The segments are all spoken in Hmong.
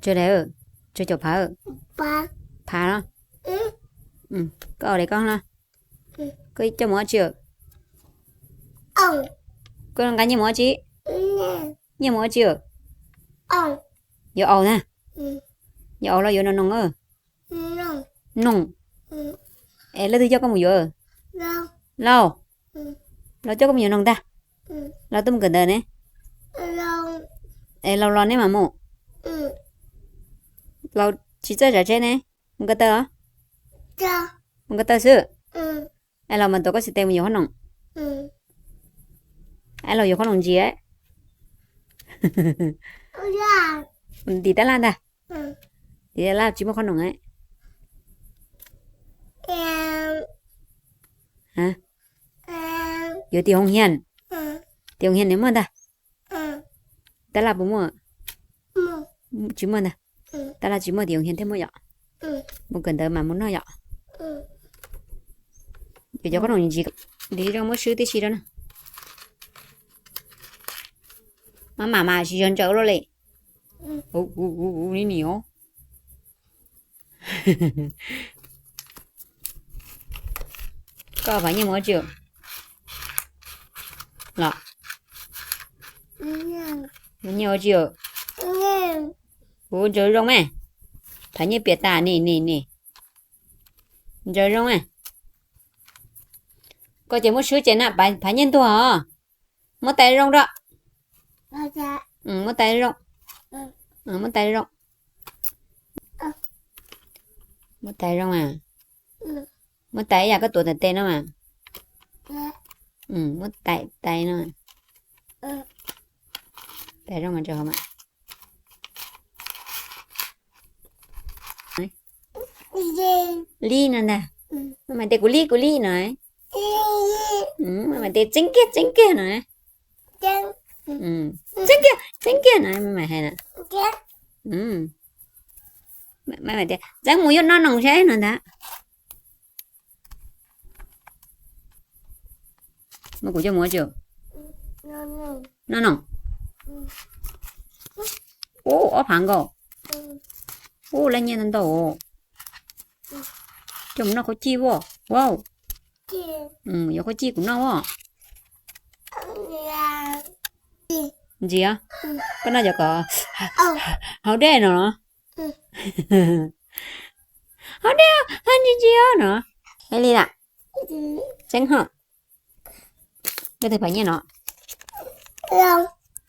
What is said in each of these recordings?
Tsawg daim, tsawg caum phav? Phav los? Koj daim koj los? Koj coj mus ua dab tsi? Koj nqa nyiaj mus ua dab tsi? Nyiaj mus ua dab tsi? Yuav aus na? Yuav aus los yuav noog noog? Noog. Es leej twg coj koj mus yuav? Laus. Laus coj koj mus yuav noog ntag. Laus twb mus kawm ntawv ne. Es Laus los neb mam mus? Laus tsis txawj zam tsheb ne. Mus ko taw os? Mus ko taw xwb. Es Laus mas tuav koj xib tes mus yuav qhob noom. Es Laus yuav qhob noom ntsis. Tim tab laj ntag. Tim tab laj tsis muaj qhob noom. Yuav tim hoo hias. Tim hoo hias nws muaj ntag. Tab laj puas muaj? Tsis muaj ntag. Tab laj tsis muaj, tim hoo hias thiaj muaj yom. Mus kawm ntawv mas mus noj yom. Yuav cov qhob noom ntsis, nws zoo muab swb tib si rau na. Maj mam mas tsis yog ntsaws luaj li. Nim nim os. Koj phav nyiaj mus ua dab tsi los? Nyiaj ua dab tsi? Kuv ntsaws zoo me. Phav nyiaj piam tas ni ni ni. Ntsaws zoo me. Koj ces muab swb ces na, phav nyiaj ntuag os. Muab tais zoo rau. Muab tais zoo. Muab tais zoo. Muab tais zoo mas. Muab tais ib yam koj tuav ntawm tes no mas. Muab tais tais no. Tais zoo mas rau hauv mas. Li no ntag. Maj mam tias kuv li kuv li no. Maj mam tias txeeb kiag txeeb kiag no. Txeeb kiag txeeb kiag no maj mam hais na. Maj mam tias txeeb mus yuav noj noog saib no ntag. Muab kuv coj mus ua dab tsi? Noj noog. Ub, ob phav nkaus. Ub, laj nyiaj ntau ntau. Coj mus noj qhauv cij as. Yuav qhauv cij kuv noj as. Ntsis, koj noj cov kom haus dej no los? Haus dej, haus ntsis ntsis no. Li lawm. Tseeb ho. Koj tus phav nyiaj no.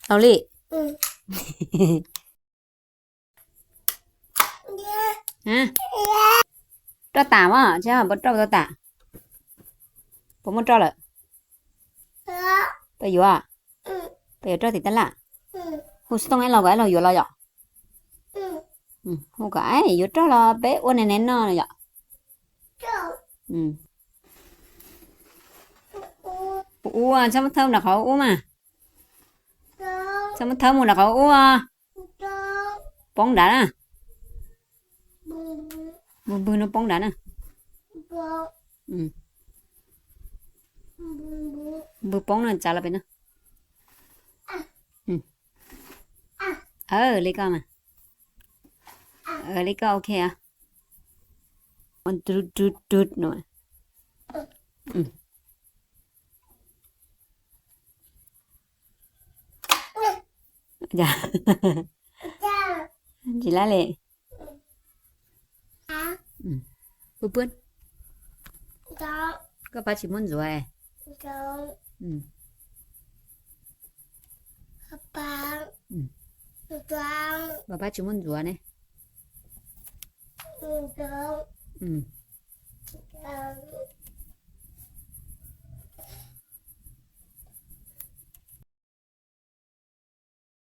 Laus li. Roj tas mas, puas roj tau tas? Puas muaj roj lawm? Puas yuav? Puas yuav roj tim tab laj? Hu xov tooj ib los kom ib los yuav los yom? Hu kom yuav roj los peb ua nev nev noj yom? Ua, txhob muab thawb nram qhov ub mas. Txhob muab thawb mus nram qhov ub. Poob nrad na. Npwg npwg no poob nrad na. Npwg poob no txav los pem no. Li koj mas. Li koj ok. Rub rub rub no. Tsis lab li. Koj pab tsis muab ntxuav. Koj pab tsis muab ntxuav ne.